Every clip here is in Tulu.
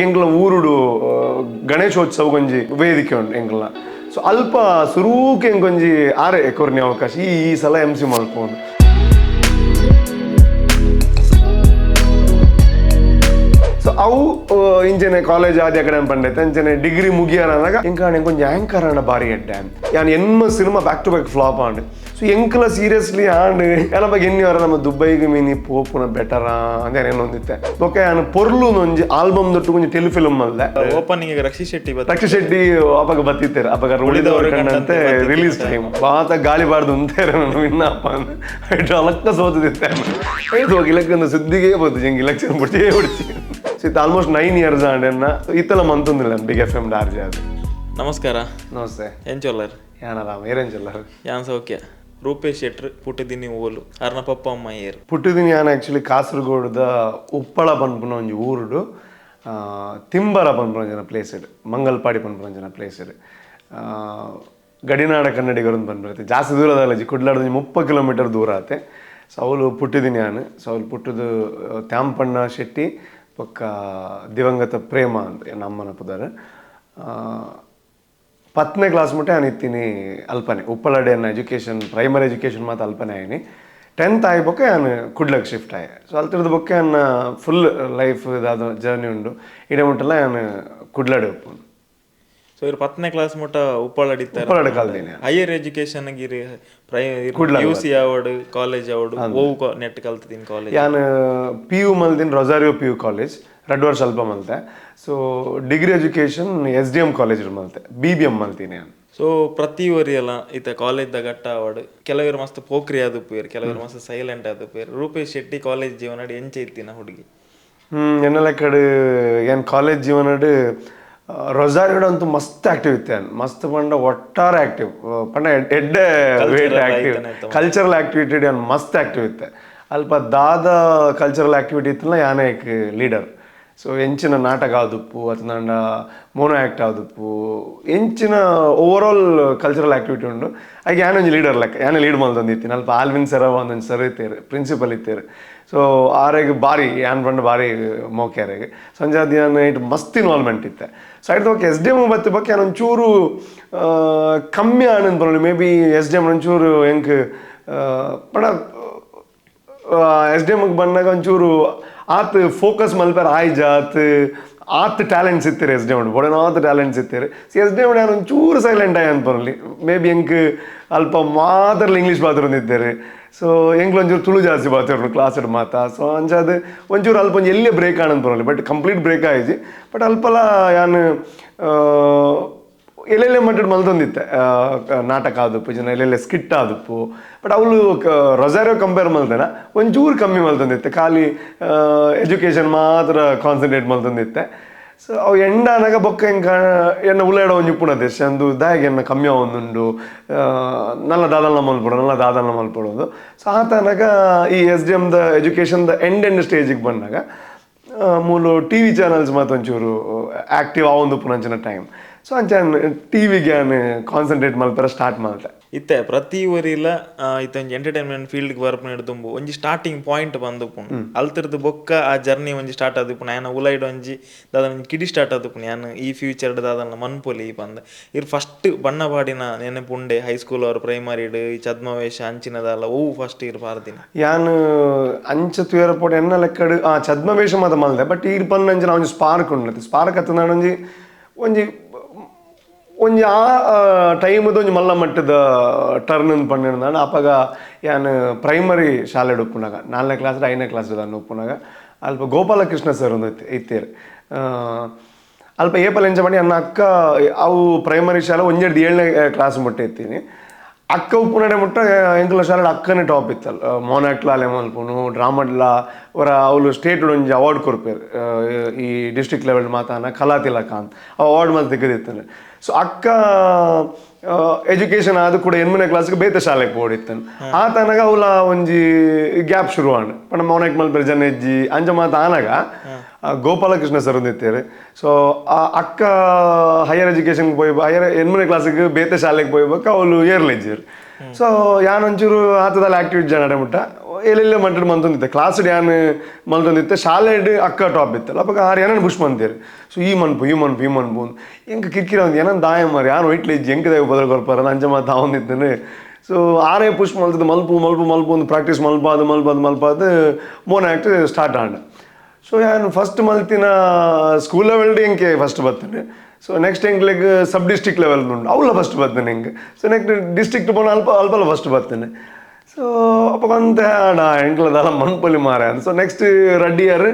ಎಂಕ್ಲ ಊರುಡು ಗಣೇಶೋತ್ಸವ ಒಂಜಿ ವೇದಿಕೆ ಉಂಡು ಎಂಕ್ಲ. ಸೊ ಅಲ್ಪ ಸುರೂಕ್ ಎಂಕೊಂಜಿ ಆರೆ ಕೊರ್ನಿ ಅವಕಾಶ ಈ ಈ ಸಲ ಎಂ ಸಿ ಮಲ್ಪೊಂದು. ಸೊ ಅವು ಇಂಚನೆ ಕಾಲೇಜ್ ಆದಿ ಅಕಡೆ ಪಂಡೈತೆ ಅಂಚನೆ ಡಿಗ್ರಿ ಮುಗಿಯಾರನಾಗ ಎಂಕಾಣ ಎಂಕೊಂಜಿ ಆ್ಯಂಕರ್ ಅಣ್ಣ ಬಾರಿ ಎಡ್ಡೆ ಯಾನ್ ಎನ್ಮ cinema back to back flop and. So ಎಂಕಲ seriously and ಏನ ಬಗ್ಗೆ ಎನ್ನಿ ವರ ನಮ್ಮ ದುಬೈಗೆ ಮೀನಿ ಪೋಪುನ ಬೆಟರಾ ಅಂತ ಏನೊಂದಿತ್ತೆ. ಓಕೆ ಯಾನ್ ಪೊರ್ಲು ಒಂಜಿ ಆಲ್ಬಮ್ ದೊಟ್ಟು ಒಂಜಿ ಟೆಲಿಫಿಲ್ಮ್ ಅಲ್ದೆ ಓಪನಿಂಗ್ ರಕ್ಷಿತ್ ಶೆಟ್ಟಿ ರಕ್ಷಿತ್ ಶೆಟ್ಟಿ ಅಪಗ ಬತ್ತಿತ್ತೇರು ಅಪಗ ಉಳಿದವರು ಕಂಡಂತೆ ರಿಲೀಸ್ ಟೈಮ್ ಬಾತ ಗಾಳಿ ಬಾರ್ದು ಅಂತಾರೆ ನಾನು ಇನ್ನಪ್ಪ ಅಂತ ಅಲಕ್ಕ ಸೋತದಿತ್ತೆ. ಹೋಗಿ ಇಲೆಕ್ಷನ್ ಸುದ್ದಿಗೆ ಬೋದು ಜಂಗ್ ಇಲೆಕ್ಷನ್ ಬಿಡ್ತೀಯೇ ಬಿಡ್ತಿ. ಸೊ ಇದು almost 9 years and ಇತ್ತಲ ಮಂತೊಂದಿಲ್ಲ big F M ಡಾರ್ಜಿ ಅದು. ನಮಸ್ಕಾರ. ನಮಸ್ತೆ. ಎಂಚೊಲ್ಲರ್? ಯಾನರಾಮ್ ಏರೆಂಚೊಲ್ಲರ್? ಯಾನ್ ಸೌಖ್ಯ. ರೂಪೇಶ್ ಶೆಟ್ರು ಪುಟ್ಟಿದ್ದೀನಿ ಓಲು, ಅರ್ನ ಪಪ್ಪ ಅಮ್ಮ ಏರು? ಪುಟ್ಟಿದ್ದೀನಿ ಯಾನ್ ಆ್ಯಕ್ಚುಲಿ ಕಾಸರಗೋಡುದ ಉಪ್ಪಳ ಪನ್ಪುನ ಒಂಜಿ ಊರುಡು, ತಿಂಬರ ಪನ್ಪುನ ಜನ ಪ್ಲೇಸ್ ಇಡು, ಮಂಗಲ್ಪಾಡಿ ಪನ್ಪುನ ಜನ ಪ್ಲೇಸ್ ಇಡು. ಗಡಿನಾಡ ಕನ್ನಡಿಗರು ಪನ್ಪುನತೆ ಜಾಸ್ತಿ ದೂರದಲ್ಲ, ಕುಡ್ಲಾಡ 30 ಕಿಲೋಮೀಟರ್ ದೂರ ಆತೆ. ಸೊ ಅವಳು ಪುಟ್ಟಿದ್ದೀನಿ ಯಾನು. ಸೊ ಅವಳು ಪುಟ್ಟದು ತ್ಯಾಂಪಣ್ಣ ಶೆಟ್ಟಿ ಪಕ್ಕ ದಿವಂಗತ ಪ್ರೇಮ ಅಂತ ನಮ್ಮನ ಪುದಾರ. 10ನೇ ಕ್ಲಾಸ್ ಮುಟ್ಟೆ ನಾನು ಇತ್ತೀನಿ ಅಲ್ಪನೆ ಉಪ್ಪಳಡೆ ಅನ್ನ education, primary education ಮಾತ್ರ ಅಲ್ಪನೆ ಆಯ್ನಿ. 10th ಆಗಿ ಬೊಕ್ಕೆ ನಾನು ಕುಡ್ಲಕ್ಕೆ ಶಿಫ್ಟ್ ಆಯೆ. ಸೊ ಅಲ್ತಿರ್ದ ಬೊಕ್ಕೆ ನನ್ನ ಫುಲ್ ಲೈಫ್ ಇದಾದ ಜರ್ನಿ ಉಂಡು ಇಡೇ ಮುಟ್ಟಲ್ಲ ನಾನು ಕುಡ್ಲಡೆ ಉಪ್ಪು. ಸೊ ಇವ್ರು 10ನೇ ಕ್ಲಾಸ್ ಮುಟ್ಟ ಉಪ್ಪಳಡಿ ಉಪ್ಪಳಡೆ ಕಲ್ತೀನಿ. ಹೈಯರ್ ಎಜುಕೇಶನ್ ಗಿರಿ U C award college award ಓವು net ಕಲ್ತಿದ್ದೀನಿ ಕಾಲೇಜ್? ಯಾನು ಪಿ ಯು ಮಲ್ದಿನ Rosario P U college 2 ವರ್ಷ ಅಲ್ಪ ಮಲ್ತೆ. So degree education S D M college ಮಲ್ತೆ, B B M ಮಲ್ತೀನಿ ನಾನು. ಸೊ ಪ್ರತಿ ವರಿಯಲ್ಲ ಈತ ಕಾಲೇಜ್ದ ಘಟ್ಟ ಅವಾರ್ಡ್ ಕೆಲವರು ಮಸ್ತ್ ಪೋಖ್ರಿ ಆದುಪ್ಪೇರು, ಕೆಲವರು ಮಸ್ತ್ ಸೈಲೆಂಟ್ ಆದುಪ್ಪೇರು. ರೂಪೇಶ್ ಶೆಟ್ಟಿ ಕಾಲೇಜ್ ಜೀವನ ಎಂಚ ಇತ್ತಿನ ಹುಡುಗಿ? ಎನ್ನೆಲ್ಲ ಕಡೆ ಏನು ಕಾಲೇಜ್ ಜೀವನಡ್ ರೊಸಾರಿಯೋಡ್ ಅಂತೂ ಮಸ್ತ್ ಆಕ್ಟಿವ್ ಇತ್ತೆ. ಮಸ್ತ್ ಪಂಡ ಒಟ್ಟಾರೆ ಆಕ್ಟಿವ್ ಪಂಡ ಎಡ್ಡೆ wait active cultural activity ಏನು ಮಸ್ತ್ ಆಕ್ಟಿವ್ ಇತ್ತೆ. ಅಲ್ಪ ದಾದ ಕಲ್ಚರಲ್ ಆಕ್ಟಿವಿಟಿ ಇತ್ತಲ್ಲ ಯಾನೇ ಲೀಡರ್. ಸೊ ಎಂಚಿನ ನಾಟಕ ಆದುಪ್ಪು ಅಥವಾ ಮೋನೋ ಆ್ಯಕ್ಟ್ ಆದುಪ್ಪು ಎಂಚಿನ over all cultural activity ಉಂಡು. ಆಗ ಯಾನೊಂಜಿ ಲೀಡರ್ ಲೆಕ್ಕ ಯಾನೆ ಲೀಡ್ ಮಲ್ತೊಂದಿತ್ತೀನಿ. ಅಲ್ಪ ಆಲ್ವಿನ್ ಸೆರವ ಒಂದೊಂದು ಸರ್ ಇತ್ತೇರು, ಪ್ರಿನ್ಸಿಪಲ್ ಇತ್ತೇರು. ಸೊ ಆರೆಗ್ ಬಾರಿ ಯಾನ್ ಪಂಡ ಬಾರಿ ಮೋಕ್ಯಾರೆಗ್ ಸಂಜೆ ಯಾನ್ it ಮಸ್ತ್ ಇನ್ವಾಲ್ವ್ಮೆಂಟ್ ಇತ್ತೆ. ಸೊ ಐಟ್ okay S D M ಬತ್ತಿ ಬೊಕ್ಕ ಯಾನ್ ಒಂಚೂರು ಕಮ್ಮಿ ಆನಂದ್ ಬರೋಣ. May be S D M ಒಂಚೂರು ಎಂಕ್ ಪಂಡ ಎಸ್ ಡಿ ಎಮ್ಗೆ ಬಂದಾಗ ಒಂಚೂರು ಆತ್ ಫೋಕಸ್ ಮಲ್ಪೆರ್ ಆಯ್ಜ ಆತ್ ಆತ್ ಟ್ಯಾಲೆಂಟ್ಸ್ ಇತ್ತೀರಿ S D M ಬೊಡನಾತ್ talents ಇತ್ತೀರಿ. So S D M ಯಾನ್ ಒಂಚೂರು ಸೈಲೆಂಟ್ ಆಯ್ ಅನ್ಪೊನಲ್ಲಿ. ಮೇ ಬಿ ಎಂಕ್ ಅಲ್ಪ ಮಾತ್ರಲ್ಲ ಇಂಗ್ಲೀಷ್ ಬಾತ್ರೊಂದಿತ್ತೇರು. ಸೊ ಎಂಕ್ಲ ಒಂಚೂರು ತುಳು ಜಾಸ್ತಿ ಬಾತಿರ್ನು ಕ್ಲಾಸ್ ಮಾತ. ಸೊ ಅಂಚಾದ್ ಒಂಚೂರು ಅಲ್ಪ ಒಂಜಿ ಎಲ್ಲೇ ಬ್ರೇಕ್ ಆನಂದ್ ಪರೋಲಿ, but complete break ಆಯ್ಜಿ. But ಅಲ್ಪಲ ಯಾನ್ ಎಲ್ಲೆಲ್ಲೇ ಮಟ್ಟಡ್ ಮಲ್ತೊಂದಿತ್ತೆ ನಾಟಕ ಆದುಪ್ಪು ಜನ ಎಲ್ಲೆಲ್ಲ ಸ್ಕಿಟ್ ಆದುಪ್ಪು. ಬಟ್ ಅವಳು ರೊಸಾರಿಯೋ ಕಂಪೇರ್ ಮಲ್ತೇನ ಒಂಚೂರು ಕಮ್ಮಿ ಮಲ್ತೊಂದಿತ್ತೆ, ಖಾಲಿ ಎಜುಕೇಷನ್ ಮಾತ್ರ ಕಾನ್ಸಂಟ್ರೇಟ್ ಮಲ್ತೊಂದಿತ್ತೆ. ಸೊ ಅವು ಎಂಡಾನಾಗ ಬೊಕ್ಕ ಎಂಕ ಎನ್ನ ಉಳ್ಳಾಡ ಒಂಜಿ ಉಪ್ಪುನ ದೇಶ ಅಂದು ದಾಯಗೆ ಎನ್ನ ಕಮ್ಮಿ ಆವೊಂದುಂಡು ನಲ್ಲ ದಾದಲ್ನ ಮಲ್ಪೊಡು ನಲ್ಲ ದಾದಲ್ನ ಮಲ್ಪಡೋದು. ಸೊ ಆತನಾಗ ಈ S D M the education the end end ಸ್ಟೇಜಿಗೆ ಬಂದಾಗ ಮೂಲು T V channels ಮಾತ್ರ ಒಂಚೂರು ಆ್ಯಕ್ಟಿವ್ ಆವೊಂದು ಉಪ್ಪುನಂಚಿನ ಟೈಮ್. ಸೊ ಅಂಚ ಟಿ ವಿಗೆ ಕಾನ್ಸಂಟ್ರೇಟ್ ಮಲ್ಪೆರ ಸ್ಟಾರ್ಟ್ ಮಲ್ತೆ. ಇತ್ತೆ ಪ್ರತಿ ಒರಿಲ ಇತ್ತೆ ಒಂಜಿ ಎಂಟರ್ಟೈನ್ಮೆಂಟ್ ಫೀಲ್ಡ್ ಬರ್ಪುನ ದುಂಬು ಒಂಜಿ ಸ್ಟಾರ್ಟಿಂಗ್ ಪಾಯಿಂಟ್ ಬಂದುಪ್ಪುಂಡು. ಅಲ್ತಿರ್ದು ಬೊಕ್ಕ ಆ ಜರ್ನಿ ಒಂಜಿ ಸ್ಟಾರ್ಟ್ ಆದುಪ್ಪುಂಡು. ಯಾನ ಉಲೈಡ್ ಒಂಜಿ ದಾದ ಒಂಜಿ ಕಿಡಿ ಸ್ಟಾರ್ಟ್ ಆದುಪ್ಪುಂಡು. ಯಾನ್ ಈ ಫ್ಯೂಚರ್ ದಾದನ ಮನ್ಪೊಲಿ ಪಂದ್ ಇರ್ ಫಸ್ಟ್ ಬಣ್ಣ ಪಾಡಿನ ನೆನಪುಂಡೆ ಹೈಸ್ಕೂಲ್ ಅವ್ರ ಪ್ರೈಮರಿಡ್ ಈ ಛದ್ಮವೇಷ ಅಂಚಿನದಲ್ಲ ಓವು ಫಸ್ಟ್ ಇರ್ ಪಾರ್ದಿನ? ಯಾನ್ ಅಂಚ ತುಯರ ಪೋಟ ಎನ್ನ ಲೆಕ್ಕಡ್ ಆ ಛದ್ಮವೇಷ ಮಾತ ಮಲ್ದೆ. ಬಟ್ ಈರ್ ಪನ್ನಂಚಿನ ಒಂಜಿ ಸ್ಪಾರ್ಕ್ ಉಂಡು. ಸ್ಪಾರ್ಕ್ ಅತ್ತಂದ ಒಂಜಿ ಒಂಜಿ ಒಂಜಿ ಆ ಟೈಮ್ದ ಒಂಜಿ ಮಲ್ಲ ಮಟ್ಟದ ಟರ್ನ್ ಪಂಡಿರ್ದಾಂಡ. ಅಪಗ ಯಾನ್ ಪ್ರೈಮರಿ ಶಾಲೆಡ್ ಉಪ್ಪುನಾಗ 4ನೇ ಕ್ಲಾಸ್ 5ನೇ ಕ್ಲಾಸ್ ದಾನ ಉಪ್ಪುನಾಗ ಅಲ್ಪ ಗೋಪಾಲಕೃಷ್ಣ ಸರ್ ಒಂದು ಇತ್ತೇರು. ಅಲ್ಪ ಏಪಲ್ ಎಂಚ ಪಂಡ ಎನ್ನ ಅಕ್ಕ ಅವು ಪ್ರೈಮರಿ ಶಾಲೆ ಒಂಜೆಡ್ದು 7ನೇ ಕ್ಲಾಸ್ ಮುಟ್ಟ ಇತ್ತೀನಿ. ಅಕ್ಕ ಉಪ್ಪುನಡೆ ಮುಟ್ಟ ಎಂಕುಲ ಶಾಲೆ ಅಕ್ಕನೇ ಟಾಪ್ ಇತ್ತಲ್ಲ. ಮೋನಾಕ್ಲಾಲೆ ಮಲ್ಪುನು ಡ್ರಾಮಡ್ಲ ಅವರ ಅವಳು ಸ್ಟೇಟ್ ಒಂಜಿ ಅವಾರ್ಡ್ ಕೊರ್ಪೇರು ಈ ಡಿಸ್ಟ್ರಿಕ್ಟ್ ಲೆವೆಲ್ ಮಾತಾನ ಕಲಾ ತಿಲಕ ಅಂತ ಅವಾರ್ಡ್ ಮಲ್ತ್ ತಿಕ್ಕದಿತ್ತಾನೆ. ಸೊ ಅಕ್ಕ ಎಜುಕೇಶನ್ ಅದು ಕೂಡ 8ನೇ ಕ್ಲಾಸ್ಗೆ ಬೇತೆ ಶಾಲೆಗೆ ಪೋಡಿತ್ತಾನೆ. ಆತನಾಗ ಅವಳ ಒಂಜಿ ಗ್ಯಾಪ್ ಶುರು ಆಂಡ್ ಪಂಡ ಮೋನಾಕ್ ಮಲ್ಪೆರ್ ಜನ ಹೆಜ್ಜಿ ಅಂಚ ಮಾತ ಆನಾಗ ಗೋಪಾಲಕೃಷ್ಣ ಸರ್ ಒಂದಿತ್ತೇರು. ಸೊ ಆ ಅಕ್ಕ ಹೈಯರ್ ಎಜುಕೇಶನ್ ಪೋಯಿ ಹೈಯರ್ 8ನೇ ಕ್ಲಾಸಿಗೆ ಬೇತೆ ಶಾಲೆಗೆ ಪೋಯ್ಬೇಕು ಅವಳು ಏರ್ಲೆಜ್ಜಿರು. ಸೊ ಯಾನೊಂಚೂರು ಆತದಲ್ಲಿ ಆಕ್ಟಿವಿಟಿ ಜನ ಮುಟ್ಟ ಎಲ್ಲೆಲ್ಲ ಮಂಟಡ್ ಮಂತೊಂದಿತ್ತೆ ಕ್ಲಾಸ್ ಯಾನ್ ಮಲ್ತೊಂದಿತ್ತೆ ಶಾಲೆಡ್ ಅಕ್ಕ ಟಾಪ್ ಇತ್ತಲ್ಲ ಅಪ್ಪಗ ಆರು ಏನನ್ನು ಬುಷ್ ಮಂತೇರು. ಸೊ ಈ ಮನ್ಪು ಈ ಮನ್ಪು ಈ ಮನ್ಪು ಎಂಕ ಕಿರ್ಕಿರ ಒಂದು ಏನಂತ ದಾಯ ಮಾರಿ ಯಾರು ವೈಟ್ಲೆ ಇಜ್ಜಿ ಎಂಕ ದಾಯ ಬದಲು ಕೊರ್ಪಾರ ಅಂಚ ಮಾತು ಅವನಿದ್ದಾನೆ. ಸೊ ಆರೇ ಪುಷ್ ಮಲ್ತದ ಮಲ್ಪು ಮಲ್ಪು ಮಲ್ಪು ಒಂದು ಪ್ರಾಕ್ಟೀಸ್ ಮಲ್ಪಾದು ಮಲ್ಪಾದು ಮಲ್ಪಾದು ಮೋನ್ ಆ್ಯಕ್ಟ್ ಸ್ಟಾರ್ಟ್ ಆಂಡ. ಸೊ ಯಾನು ಫಸ್ಟ್ ಮಲ್ತಿನ ಸ್ಕೂಲ್ ಲೆವೆಲ್ ಎಂಕೆ ಫಸ್ಟ್ ಬರ್ತೇನೆ. ಸೊ ನೆಕ್ಸ್ಟ್ ಎಂಕ್ಲೆಗ್ sub district level ಉಂಟು ಅವಳ ಫಸ್ಟ್ ಬರ್ತೇನೆ ಎಂಕ್. So next district ಪೋನ ಅಲ್ಪ ಅಲ್ಪಲ ಫಸ್ಟ್ ಬರ್ತೇನೆ. ಸೊ ಅಪ್ಪಗೊಂತ ಆಡ ಎಂಕ್ಲದಲ್ಲ ಮನ್ಪೊಲಿ ಮಾರೆ. ಸೊ ನೆಕ್ಸ್ಟ್ ರಡ್ಡಿ ಇಯರ್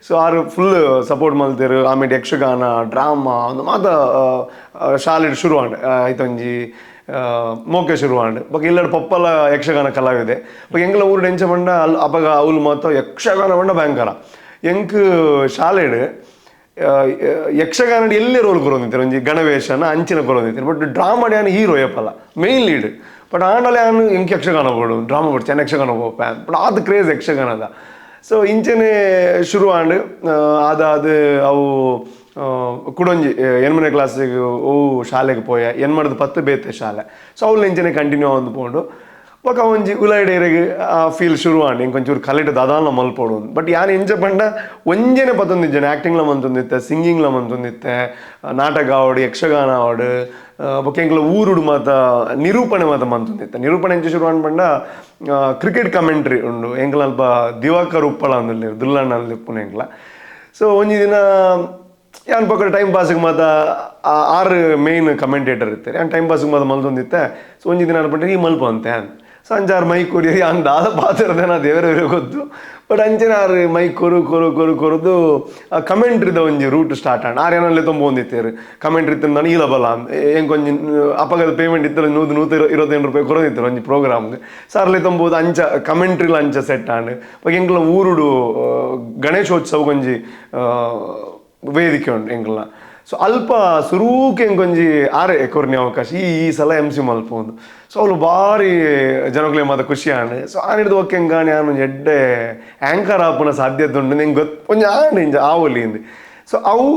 ಸೊ ಆರು ಫುಲ್ ಸಪೋರ್ಟ್ ಮಲ್ತೇರು. ಆಮೇಲೆ ಯಕ್ಷಗಾನ ಡ್ರಾಮಾ ಒಂದು ಮಾತ ಶಾಲೆ ಶುರು ಆಂಡ್ ಐತೊಂಜಿ ಮೋಕೆ ಶುರು ಆಂಡ್. ಬೊಕ ಇಲ್ಲಡ್ ಪೊಪ್ಪಲ ಯಕ್ಷಗಾನ ಕಲಾವಿದೆ. ಬೊಕ ಎಂಕ್ಲ ಊರು ಎಂಚ ಪಂಡ ಅಲ್ ಅಪಗ ಅವ್ಲು ಮಾತ ಯಕ್ಷಗಾನ ಪಂಡ ಭಯಂಕರ. ಎಂಕ್ ಶಾಲೆಡ್ ಯಕ್ಷಗಾನ ಎಲ್ಲೇ ರೋಲ್ ಕೊರೊಂದಿತ್ತೆರ್ ಒಂಜಿ ಗಣವೇಶನ ಅಂಚಿನ ಕೊರೊಂದಿತ್ತೆರ್. ಬಟ್ ಡ್ರಾಮಾ ಯಾನ್ ಹೀರೋ ಏಪಲ main lead. But ಆಂಡಲ ಯಾನ್ ಎಂಕ್ ಯಕ್ಷಗಾನ ಬೋಡು ಡ್ರಾಮಾ ಬೋಡು ಚೆನ್ನ ಯಕ್ಷಗಾನ ಪೋಪೆ ಬಟ್ ಆತ್ ಕ್ರೇಜ್ ಯಕ್ಷಗಾನದ. ಸೊ ಇಂಚನೆ ಶುರು ಆಂಡ್. ಅದಾದ ಅವು ಕುಡೊಂಜಿ ಎನ್ಮನೆ ಕ್ಲಾಸಿಗೆ ಓ ಶಾಲೆಗೆ ಪೋಯೆ ಎನ್ಮಡ್ದು ಪತ್ತು ಬೇತೆ ಶಾಲೆ. ಸೊ ಅವ್ಲು ಇಂಚನೆ ಕಂಟಿನ್ಯೂ ಆವೊಂದು ಪೋಂಡು. ಬೊಕ ಒಂಜಿ ಉಲೈಡೇರೆಗ್ ಆ ಫೀಲ್ ಶುರು ಆಂಡ್ ಇಂಕೊಂಚೂರು ಕಲೆಟ್ ದಾದಾಲ ಮಲ್ಪೊಡು. ಬಟ್ ಯಾನ್ ಎಂಚ ಪಂಡ ಒಂಜೆನೆ ಪತ್ತೊಂದಿಜ್ಜನೆ ಆ್ಯಕ್ಟಿಂಗ್ಲ ಮಂತೊಂದಿತ್ತೆ ಸಿಂಗಿಂಗ್ಲ ಮಂತೊಂದಿತ್ತೆ ನಾಟಕ ಆವಡ್ ಯಕ್ಷಗಾನ ಆವಡ್ ಬೊಕ ಎಂಕ್ಲ ಊರುಡು ಮಾತ ನಿರೂಪಣೆ ಮಾತ ಮಂತೊಂದಿತ್ತೆ. ನಿರೂಪಣೆ ಎಂಚ ಶುರು ಆಂಡ್ ಪಂಡ ಕ್ರಿಕೆಟ್ ಕಮೆಂಟ್ರಿ ಉಂಡು ಎಂಕ್ಲ ಅಲ್ಪ ದಿವಾಕರ್ ಉಪ್ಪಳ ಅಂದುಲ್ಲೆರ್ ದುಲ್ಲಣ್ಣ ಇಪ್ಪುನ ಎಂಕ್ಲ. ಸೊ ಒಂಜಿ ದಿನ ಯಾನ್ ಪಕ್ಕ ಟೈಮ್ ಪಾಸಿಗೆ ಮಾತ ಆರು ಮೇನ್ ಕಮೆಂಟೇಟರ್ ಇರ್ತಾರೆ ಯಾನ್ ಟೈಮ್ ಪಾಸಿಗೆ ಮಾತ ಮಲ್ತೊಂದಿತ್ತೆ. ಸೊ ಒಂಜಿ ದಿನ ಪಂಡ ಈ ಮಲ್ಪ ಅಂತೆ ಸೊ ಅಂಚಾರು ಮೈಕ್ ಕೊರಿ ಯಾನ್ ದಾದ ಪಾತ್ರದೇನ ದೇವರೇ ಗೊತ್ತು. ಬಟ್ ಅಂಚನೆ ಆರು ಮೈಕ್ ಕೊರು ಕೊರು ಕೊರು ಕೊರದು ಆ ಕಮೆಂಟ್ರಿದ ಒಂಜಿ ರೂಟ್ ಸ್ಟಾರ್ಟ್ ಆಂಡ್. ಆರು ಏನಲ್ಲೇ ತುಂಬ ಒಂದಿತ್ತೇರು ಕಮೆಂಟ್ರಿ ಇತ್ತು ನಾನು ಈಲ ಬಲ್ಲ ಎಂಕೊಂಜಿ ಅಪ್ಪಗದ ಪೇಮೆಂಟ್ ಇತ್ತು 100 125 ರೂಪಾಯಿ ಕೊರದಿತ್ತರು ಒಂಜಿ ಪ್ರೋಗ್ರಾಮ್ಗೆ. ಸಾರ್ಲೆ ತುಂಬೋದು ಅಂಚ ಕಮೆಂಟ್ರಿಲ ಅಂಚ ಸೆಟ್ ಆಂಡ್. ಬೊಕ ಎಂಕ್ಲ ಊರುಡು ಗಣೇಶೋತ್ಸವಕ್ಕೆ ಒಂಜಿ ವೇದಿಕೆ ಉಂಟು ಎಂಕ್ಲ. ಸೊ ಅಲ್ಪ ಸುರೂಕೆ ಎಂಕೊಂಜಿ ಆರೆ ಕೊರ್ನಿ ಅವಕಾಶ ಈ ಈ ಸಲ ಎಮ್ ಸಿ ಮಲ್ಪೊಂದು. ಸೊ ಅವಳು ಭಾರಿ ಜನಕ್ಲೆ ಮಾತ ಖುಷಿ ಆಂಡ್. ಸೊ ಆನ್ ಹಿಡ್ದು ಒಕ್ಕೆ ಎಂಗಾಣಿ ಆನ್ ಒಂಜಿ ಎಡ್ಡೆ ಆ್ಯಂಕರ್ ಆಪುನ ಸಾಧ್ಯತೆ ಉಂಡು ನಿಂಗೆ ಗೊತ್ತು ಒಂಜಿ ಆಂಡ್ ಇಂಚ ಆವೊಲಿ ಇಂದು. ಸೊ ಅವು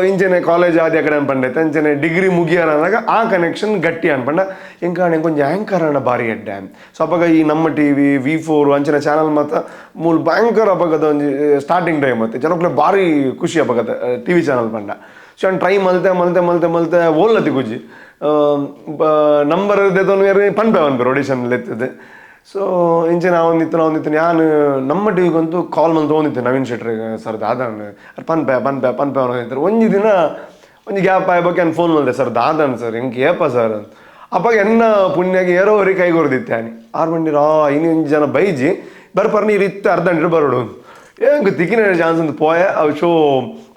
ಇಂಚನೆ ಕಾಲೇಜ್ ಆದಿ ಅಕಡೆ ಪಂಡೈತೆ ಅಂಚನೆ ಡಿಗ್ರಿ ಮುಗಿಯಾರ ಆ ಕನೆಕ್ಷನ್ ಗಟ್ಟಿ ಅನ್ಪಂಡ ಎಂಕಾಣೆ ಒಂಜಿ ಆ್ಯಂಕರ್ ಅಣ್ಣ ಭಾರಿ ಎಡ್ಡೆ. ಸೊ ಅಪಗ ಈ ನಮ್ಮ ಟಿವಿ V4 ಅಂಚನೆ ಚಾನಲ್ ಮಾತ ಮೂಲ ಭಯಂಕರ ಅಪಗದ ಒಂಜಿ ಸ್ಟಾರ್ಟಿಂಗ್ ಟೈಮ್ ಮತ್ತೆ ಜನಕ್ಲೆ ಭಾರಿ ಖುಷಿ ಅಪಗದ ಟಿವಿ ಚಾನಲ್ ಪಂಡ. ಸೊ ಅವ್ನು ಟ್ರೈ ಮಲ್ತೆ ಮಲ್ತೆ ಮಲ್ತೆ ಮಲ್ತೆ ಓಲ್ಲತಿ ಗುಜ್ಜಿ ನಂಬರ್ ದೆತೊನು ಪನ್ಪೆ ಪನ್ಪೆ ಆಡಿಷನ್ ಲೆತ್ತದೆ. ಸೊ ಇಂಚೆ ನಾವೊಂದಿತ್ತು ನಾವೊಂದಿತ್ತು ಯಾನ್ ನಮ್ಮ ಟಿವಿಗಂತೂ ಕಾಲ್ ಮಲ್ತ್ ಒಂದಿತ್ತು ನವೀನ್ ಶೆಟ್ರಿಗೆ ಸರ್ ದಾದನ್ ಪನ್ಪೆ ಪನ್ಪೆ ಪನ್ಪೆ ಅವನಿದ್ರು. ಒಂಜಿ ದಿನ ಒಂಜಿ ಗ್ಯಾಪ್ ಆಯ್ಬೇಕು ನಾನು ಫೋನ್ ಮಾಡಿದೆ ಸರ್ ದಾದನ್ ಸರ್ ಎಂಕ್ ಏಪ ಸರ್ ಅಂತ. ಅಪ್ಪಾಗ ಎನ್ನ ಪುಣ್ಯಾಗ ಏರೋ ಅವ್ರಿಗೆ ಕೈ ಕೊರ್ದಿತ್ತೆ ಆನಿ ಆರು ಬಂಡಿರ ಇನ್ನು ಒಂಜಿ ಜನ ಬೈಜಿ ಬರ್ಪರ್ ನೀರು ಇತ್ತು ಅರ್ಧ ಗಂಟೆ ಬರೋಡು ಎಂಕ್ ತಿಕ್ಕಿನ ಚಾನ್ಸ್ ಅಂತ ಪೋಯ ಅವು ಶೋ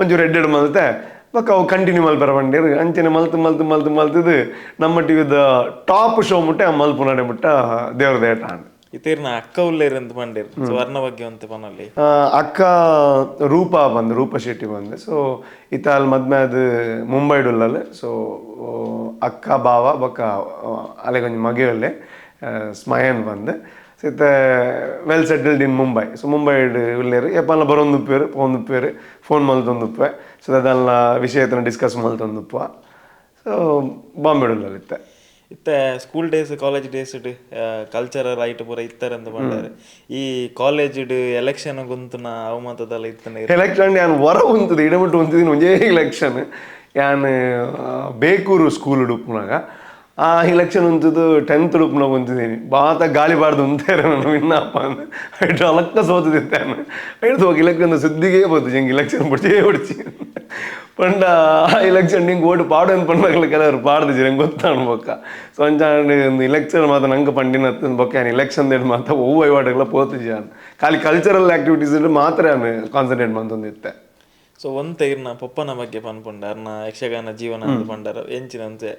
ಒಂಚೂರು ಎಡ್ಡೆಡ್ ಮಲ್ತೆ ಬೊಕ ಅವು ಕಂಟಿನ್ಯೂ ಮಲ್ಪೆರ ಬಂಡಿರು ಅಂಚನೆ ಮಲ್ತು ಮಲ್ತು ಮಲ್ತು ಮಲ್ತದು ನಮ್ಮ ಟಿವಿದ ಟಾಪ್ ಶೋ ಮುಟ್ಟೆ ಆ ಮಲ್ಪುನಡೆ ಮುಟ್ಟ ದೇವ್ರ ದೇಟ ಆಂಡ್. ಇತೇರ್ನ ಅಕ್ಕ ಉಲ್ಲೇರ್ ಅಂತ ಪಂಡೇರ್ ಸೊ ವರ್ಣ ಬಗ್ಗೆ ಅಂತ ಪನಲ್ಲಿ. ಅಕ್ಕ ರೂಪಾ ಬಂದು ರೂಪಾ ಶೆಟ್ಟಿ ಬಂದು. ಸೊ ಇತ್ತ ಅಲ್ಲಿ ಮದ್ಮೆ ಅದು ಮುಂಬೈಡ್ ಉಲ್ಲಲ್. ಸೊ ಅಕ್ಕ ಬಾವ ಬೊಕ್ಕ ಅಲೆ ಕೊಂಚ ಮಗೆ ಸ್ಮಯನ್ ಬಂದು. ಸೊ ಇತ್ತ well settled in Mumbai. So Mumbai ಉಲ್ಲೇರು ಏಪಲ್ಲ ಬರೊಂದುಪ್ಪೇರು ಪೋಂದುಪ್ಪೇರು ಫೋನ್ ಮಲ್ತೊಂದುಪ್ಪೆ. ಸೊ ಅದೆಲ್ಲ ವಿಷಯ ಡಿಸ್ಕಸ್ ಮಲ್ತೊಂದುಪ್ಪ. ಸೊ ಬಾಂಬೆ ಉಲ್ಲಲ್ ಇತ್ತೆ. ಇತ್ತೆ school days college days cultural ಐಟ್ ಪೂರ ಇತ್ತಾರೆ ಅಂತ ಪಂಡಾರೆ. ಈ ಕಾಲೇಜ್ ಎಲೆಕ್ಷನ್ ಗುಂತುನ ಅವಮತದಲ್ಲ ಇತ್ತನೆ ಎಲೆಕ್ಷನ್ ಯಾನ್ ವರ ಉಂತುದು ಇಡಮಿಟ್ಟು ಉಂತಿದ್ದೀನಿ ಒಂಜೇ ಎಲೆಕ್ಷನ್ ಯಾನ್ ಬೇಕೂರು ಸ್ಕೂಲ್ ಉಡುಪುನಾಗ ಆ ಎಲೆಕ್ಷನ್ ಉಂತುದು 10th ಉಡುಪುನಾಗ ಉಂತಿದ್ದೀನಿ ಬಾತ ಗಾಳಿ ಬಾರ್ದು ಉಂತೇರೆ ನಾನು ವಿನ್ನಪ್ಪ ಅಂದ್ ಐಟು ಅಲಕ್ಕ ಸೋತದಿತ್ತೆ ಐಡ್ದು ಹೋಗಿ ಎಲೆಕ್ಷನ್ ಸುದ್ದಿಗೆ ಬೋತು ಹಿಂಗೆ ಎಲೆಕ್ಷನ್ ಬಿಡ್ಚೇ ಬಿಡ್ಚಿ ಪಂಡ ಆ ಎಲೆಕ್ಷನ್ ನಿಂಗೆ ಓಟು ಪಾಡು ಅಂತ ಪಂಡಾಗಲ ಕೆಲವರು ಪಾಡ್ದಿಜ್ಜಿ ನಂಗೆ ಗೊತ್ತಾಣು ಬೊಕ್ಕ. ಸೊ ಅಂಚಾಂಡ್ ಒಂದು ಎಲೆಕ್ಷನ್ ಮಾತ್ರ ನಂಗೆ ಪಂಡಿನ ಬೊಕ್ಕ ಯಾನ್ ಎಲೆಕ್ಷನ್ ದೇಡ್ ಮಾತ್ರ ಒವ್ವು ವಹಿವಾಟುಗಳ ಪೋತುಜಿ ಯಾನ್ ಖಾಲಿ ಕಲ್ಚರಲ್ ಆಕ್ಟಿವಿಟೀಸ್ ಮಾತ್ರ ಯಾನ್ ಕಾನ್ಸಂಟ್ರೇಟ್ ಮಂತೊಂದಿತ್ತೆ. ಸೊ ಒಂತೆ ಇರ್ನ ಪೊಪ್ಪನ ಬಗ್ಗೆ ಪನ್ಪುಂಡ ಅರ್ನ ಯಕ್ಷಗಾನ ಜೀವನ ಅಂತ ಪಂಡರ ಎಂಚಿನಂತೆ.